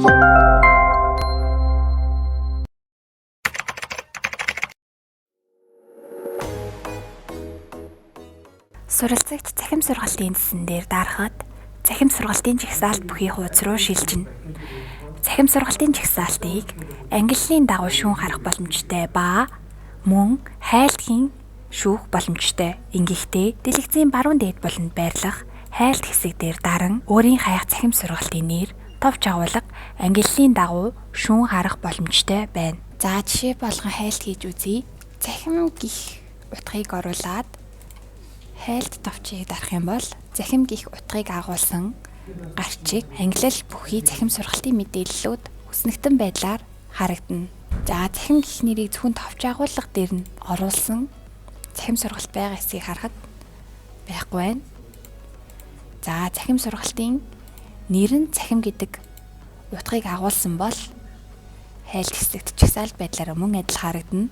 Суралцагч цахим сургалтын цэсэн дээр дарахад цахим сургалтын жагсаалт бүхий хуудас руу шилжинэ. Цахим сургалтын жагсаалтыг ангиллын дагуу шүүн харах боломжтой ба мөн хайлтын шүүх боломжтой. Ингэхдээ дэлгэцийн баруун дээд буланд байрлах хайлт хэсэг дээр даран өөрийн хайх цахим сургалтын нэр, товч агуулга, ангиллын дагуу шүүн харах боломжтой байна. За, жишээ болгон хайлт хийж үзье. Цахим гих утгыг оруулаад хайлт товчийг дарах юм бол цахим гих утгыг агуулсан гарчиг ангилал бүхий цахим сургалтын мэдээллүүд хүснэгтэн байдлаар харагдана. За, цахим гих нэрийг зөвхөн товч агуулга дээр нь оруулсан цахим сургалт байгаа хэсгийг харахад байхгүй байна. За, цахим сургалтын нэр нь цахим гэдэг утгыг агуулсан бол хайлт хэсэгт жагсаалт байдлаараа мөн адил харагдана.